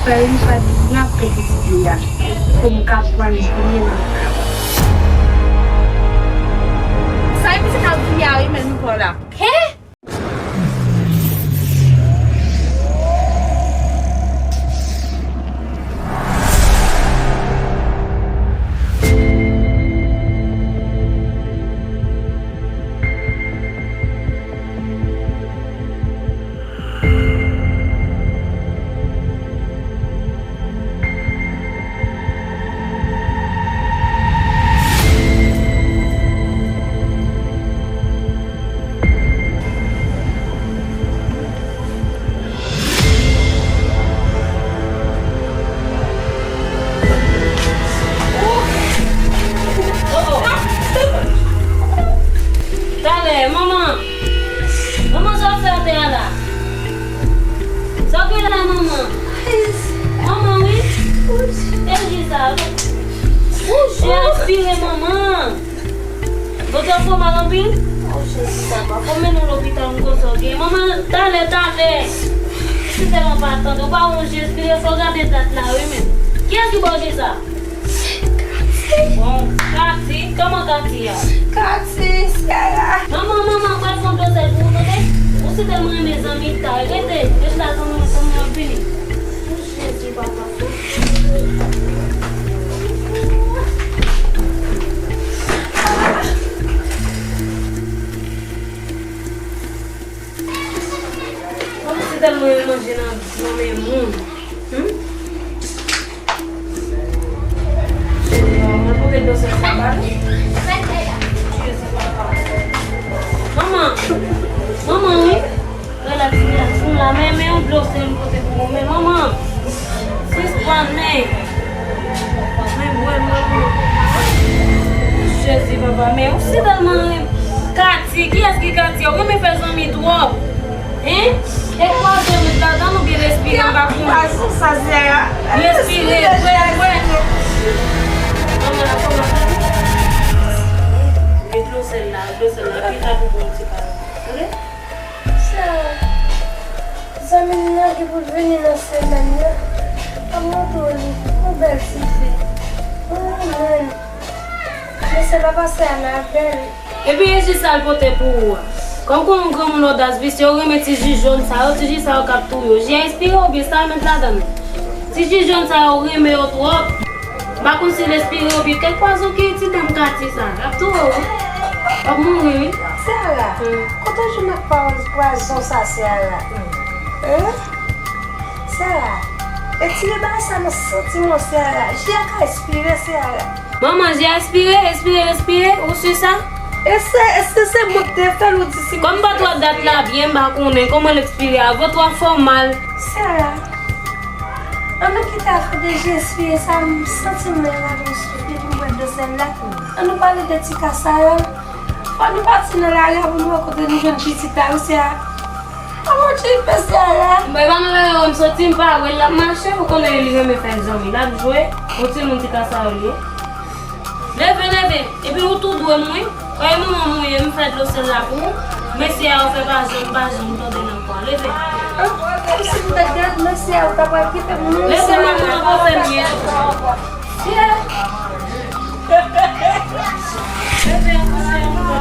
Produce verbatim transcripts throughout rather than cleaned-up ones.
Fè yon fè n ap pèdi ti fi a pou m ka pran l byen ansanm. Sa e pitit ap di a wi, men nou pa la. Hen? Talè, manman! Manman, sa w fè atè a la? Sa w gen la, manman? Manman, wi. E ki sa? Ou je espire, manman. Bon, sa fè w mal anpil? O Jezi, papa, fò m mennen w lopital, m konn sa w gen. Manman, talè, talè. Si tèlman pa tande, ou pa wè w je espire, fò w gade dat la, wi, men. Kiyès ki ba w je sa? Bon, Kati, kòman Kati a? Kati, Sara. Manman, manman, pral fè yon dlo sèl pou ou, tande? Ou si tèlman renmen zanmi, ta rete, rete la, zanmi, zanmi ap vini. O Jezi, papa. Kòmsi tèlman yo manje nan, nan men moun. Hmm? Jezi, mwen pote dlo sèl sa ba li. Jezi, papa. Manman, manman, wi. Relaks, relaks. M la, men, men yon dlo sèl m pote pou ou. Men, manman, sispann, men. Men, bwè, manman. Jezi, papa, men ou si tèlman renmen Kati, kiyès ki Kati? Ou renmen fè zanmi twòp. Hein? E kwaze met ladan oubyen respire anba konnen. Kwaze sa, Sara. Respire, bwè, bwè. Manman la kòmanse. Met dlo sèl la, dlo sèl la, pita pou bon ti pa. Tande? Sara, zanmi m nan gen pou l vini nan semèn nan. An montre w li, yon bèl tifi. Mwen renmen l. Men se pa paske a la bèl. Epi e jis sa l pote pou ou a. Kòm ou konn yon granmoun odas visye, ou renmen ti ji jòn sa yo, ti ji sa yo k ap touye w. Ji a espire oubyen sa yo met ladan l? Ti ji jòn sa yo, ou renmen yo twòp. M pa konn si l espire oubyen kèk pwazon ki ti dam Kati sa. L ap touye w wi. W ap mouri wi. Sara, hmm, kote w jwenn ak pwa-, pwazon sa, Sara? Hmm. Hein? Sara, retire bagay sa nan santiman w, Sara. Ji a ka espire, Sara. Manman, ji a espire, espire, espire. Ou si sa? E se, e se, se mwen ki te fè l, ou di si... Kòm m pa t wè dat la byen, m pa konnen kòman l espire. Avè w ap fè w mal. Sara, ann nou kite afè de ji espire sa, m santi m nan ladan m soufri pou m bwè dlo sèl la. Ann nou pale de ti Kasarèl. Fò nou pati nan lari a pou nou wè kote nou jwenn pitit la, wi, Sara. Kòman w ti fè, Sara? Mwen pa nan lari a, m soti, m pa wè l, l ap mache, ou konnen li renmen fè zanmi, l ap jwe, yon timoun ti Kasarèl li ye. Leve, leve, epi ou tou dwe m wi. Wè manman m ou ye, m fè dlo sèl la pou ou. Mesye a yo fè pa janm, pa janm tande nan kwa. Leve. Ah, si m te gen mesye a, ou ta pral kite m. Leve, manman, pa fè m ye. Leve, kouche ankò.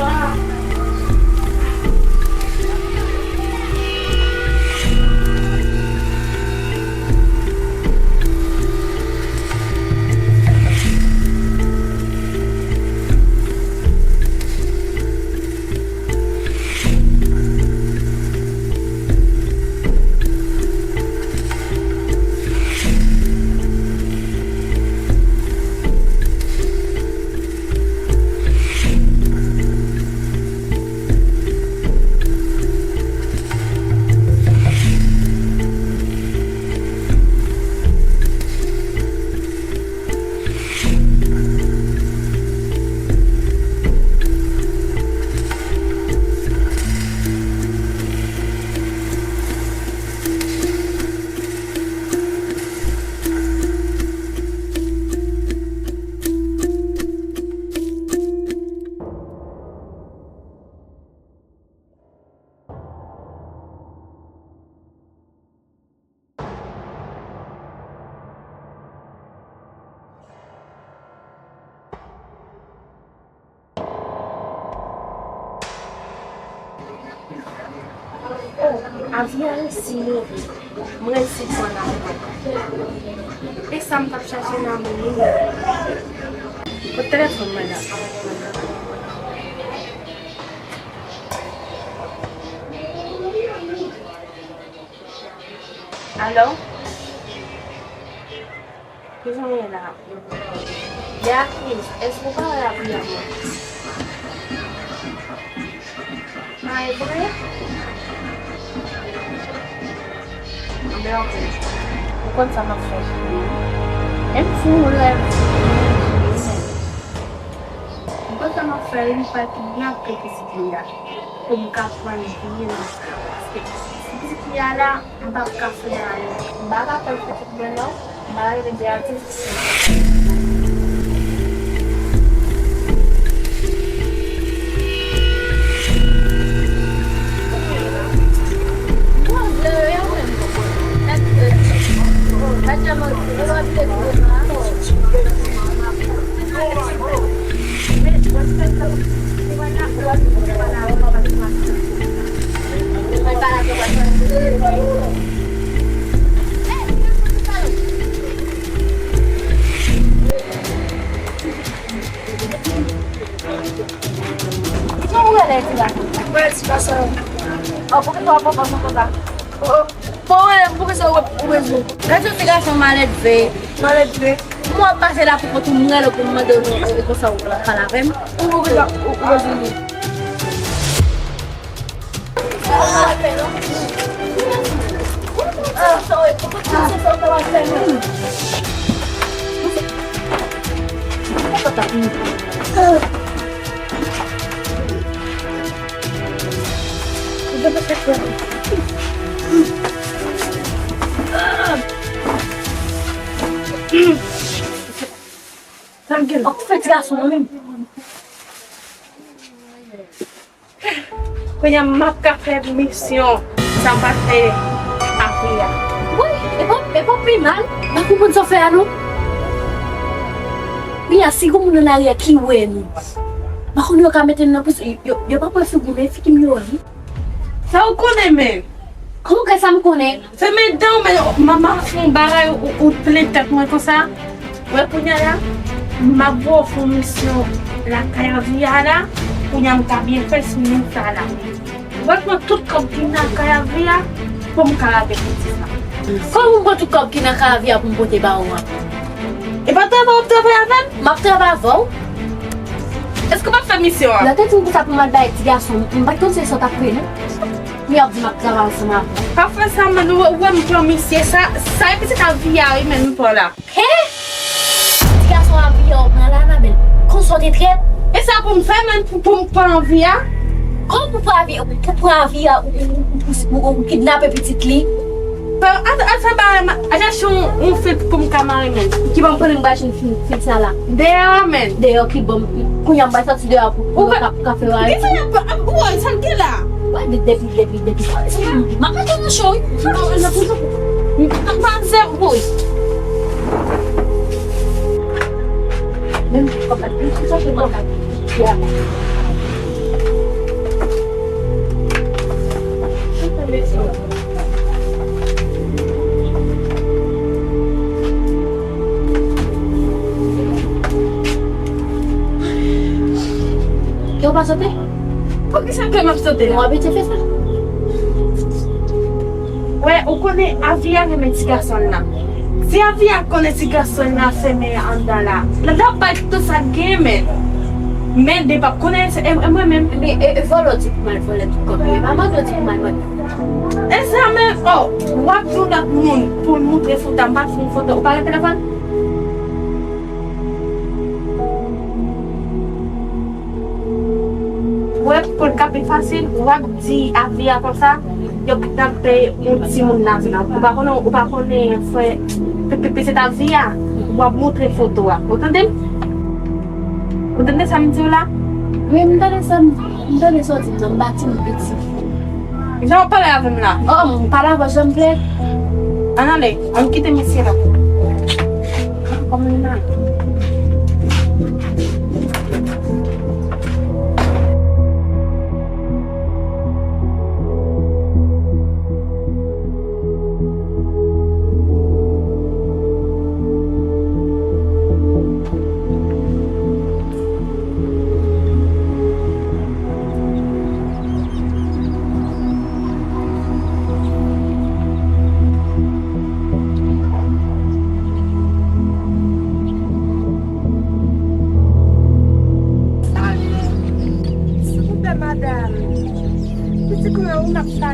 Avi a resi move. M resi pran lavi. E sa m t ap chache nan men nou. Kot telefòn mwen la? Alo? Kijan w ye la? Beatrice, èske w pa wè Avi a mwen? A, e vre? Anben, ok. Ou konn sa m ap fè. Menm si w lè m, ou konn sa m ap fè, wi, m pral kidnape pitit li a. Pou m ka pran li byen nan sa. Paske si pitit li a la, m p ap ka fè anyen. M pa ka pran pitit mwen non. M pa rele Beatrice. Kijan ou rele, ti gason? Mwen, ti gason. Oh, poukisa w ap pran konsa? Oh, bon, mwen, poukisa w ap pran? Gade yon ti gason maledve. Maledve? Mwen ap pase la pou kont ou, m rele w pou m mande w, e konsa w ap pale avè m. Ou poukisa w, ou, ou bezwen li? Sa m gen la. Fè ti gason an menm. Kounye a m ap ka fè misyon sa m pa fè Avi a. Woy, e pa, e pa pi mal. M pa konprann sa w fè a non. Kounye a, si gon moun nan lari a ki wè nou, m pa konnen yo ka mete nou nan prizon. Yo, yo, yo pa pran figi m, men figi m yo wè wi. Sa w konnen menm? Kòman w kwè sa m konnen? Se men dan w men manman fè yon bagay ou, ou plen tèt mwen konsa. Wè kounye a la, m ap voye w fè yon misyon lakay Avi a la, kounye a m ka byen fè sou moun sa la. Ou pral pran tout kòb ki nan kay Avi a pou m ka lage pitit la. Kòman m pran tout kòb ki nan kay Avi a pou m pote ba ou an? E pa travay w ap travay avè m? M ap travay avè w. Èske w p ap fè misyon an? Lè w te di m konsa pou m al bay ti gason, m pa t konn se sa w t ap fè non. Kounye a w ap di m ap travay ansanm avè w. Pa fè sa, men ou wè m pran misye. Sa, sa e pitit Avi a wi, men m pran la. Hen? Ti gason Avi a w pran la, Anabèl. Konsa w te trèt? E sa pou m fè, men pou, pou m pran Avi a? Kòman pou pran Avi, pou pran Avi a, ou, ou, ou, ou, ou kidnape pitit li? Al, al fè bagay, al chache yon, yon fil pou m ka mare men. Ki ban m konnen m ba jwenn fil, fil sa la. Deyò a men. Deyò ki ban m. Kounye a m bay sòti deyò a pou, pou yo ka, pou ka fè bagay. Ou wè sa l gen la? Wè, de-, depi, depi, depi. M ap mete nan cho wi. M ap, m ap, m ap zè woy. Menm kòb la, menm si sa se kòb la. Kè w pa sote? Poukisa kè m ap sote la? Ou abitye fè sa. Wè, ou konnen Avi a renmen ti gason l la. Si Avi a konnen ti gason l la fèmen anndan la, l ap bay tout sa l genyen, men. Men de p ap konnen, se, e, e mwen menm. Men, e, e vòlè w di pou m al vòlè tout kòb yo. E pa mande w di pou m al vòlè. E sa menm, oh, w ap di yon lòt moun pou l moutre foto a, m pa t fè yon foto. Ou pa gen telefòn? Wè, pou l ka pi fasil, w ap di Avi a konsa, yo kidnape yon timoun nan vil la. Ou pa konnen, ou pa konnen frè, pi, pi, pitit Avi a, w ap moutre foto a. Ou tande m? Ou tande sa m di w la? Wi, m tande sa, m tande sa w di m nan, m pa timoun piti. Jan w pale avè m la. Oh, m pale avè w jan m vle. Ann ale, ann kite mesye la. Kòman li la?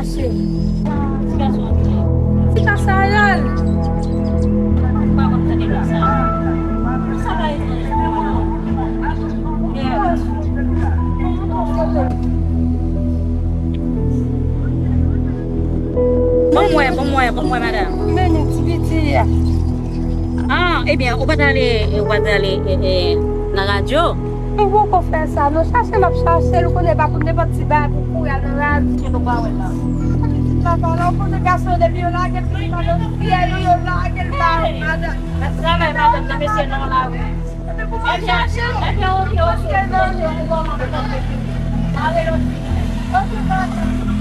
Ti gason an ki? Ti gason an. Ou pa konn tande lòt sa. Sa pa etranj pou mwen, non. Ban m wè, ban m wè, ban m wè, madanm. Men ti piti a. Ah, ebyen, ou pa t ale, ou pa t ale, eh, eh, nan radyo? Mwen poko fè sa, non. Chache m ap chache l, ou konnen pa pou nenpòt ti bagay pou kouri al nan radyo. Kèt, ou pa wè l la. Sa ki di papa la, ou konnen gason depi yo lage l, pou li pa nan fyèl ou, yo lage l ba ou, madanm. Travay, madanm, nan mesye nan lari. Epi pou mwen chache l. Ebyen, ok, ok, ok, ok. Ale, ok. Ok, madanm.